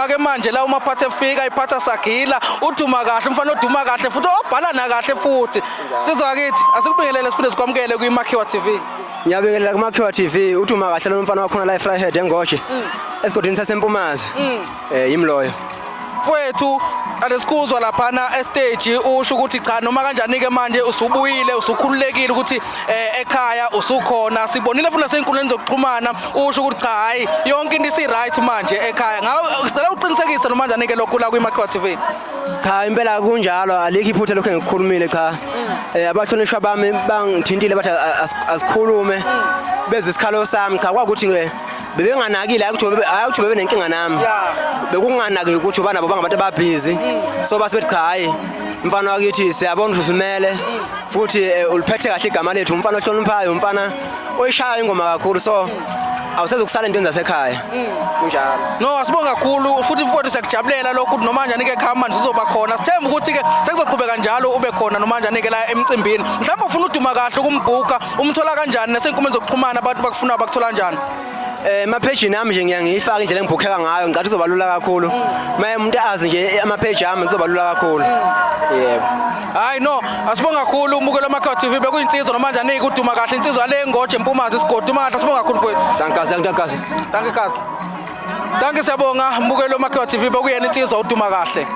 Insizwa-ke manje la umaphatha efika iphatha sagila, uduma kahle, umfana oduma kahle futhi obhala nakahle futhi. Insizwa kithi, asikubingelele siphinde sikwamukele kwiMakhiwa TV. Ngiyabingelela kuMakhiwa TV, uduma kahle lo mfana wakhona la eFryhead eNgoje. Esigodini saseMpumazi. Yimi loyo. Mfowethu, alesikuzwa laphana estage usho ukuthi cha noma kanjani-ke manje usubuyile usukhululekile ukuthi ekhaya usukhona. Sibonile futhi nasey'nkundleni zokuxhumana usho ukuthi cha hhayi yonke into isi-right manje ekhaya. Ngawe sicela uqinisekise noma kanjani-ke lokhu la kwiMakhiwa TV. Cha impela kunjalo, alikho iphutha lokho engikukhulumile cha. Abahlonishwa bami bangithintile bathi asikhulume beze isikhalo sami cha kwakuthi nge bebenganakile hayi ukuthi hayi ukuthi bebenenkinga nami. Bekunganaki ukuthi uba nabo bangabantu ababhizi. So base bethi cha hayi mfana wakithi siyabona ukuthi usimele futhi uliphethe kahle igama lethu, umfana ohloniphayo, umfana oyishaya ingoma kakhulu, so awusezokusala entweni zasekhaya. Kunjalo. No, asibonga kakhulu futhi mfowethu, siyakujabulela lokhu ukuthi noma kanjani-ke ekhaya manje uzoba khona. Sithemba ukuthi-ke sekuzoqhubeka njalo ube khona noma kanjani-ke la emcimbini. Mhlawumbe ufuna uduma kahle ukumbhuka, umthola kanjani nasey'nkundleni zokuxhumana abantu bakufuna bakuthola kanjani? Emaphejini ami nje ngiyangiyifaka indlela engibhukheka ngayo, ngicathi kuzoba lula kakhulu. Maye umuntu azi nje ama-page ami kuzoba lula kakhulu. Yebo. Hayi no, asibonga kakhulu umukelo Makhiwa TV, bekuyinsizwa noma kanjani-ke uduma kahle, insizwa le Ngoje Mpumazi isigodi. Duma kahle, asibonga kakhulu mfowethu. Dankazi, dankazi. Dankie kazi. Dankie, siyabonga mbukelo Makhiwa TV, bekuyena insizwa uduma kahle.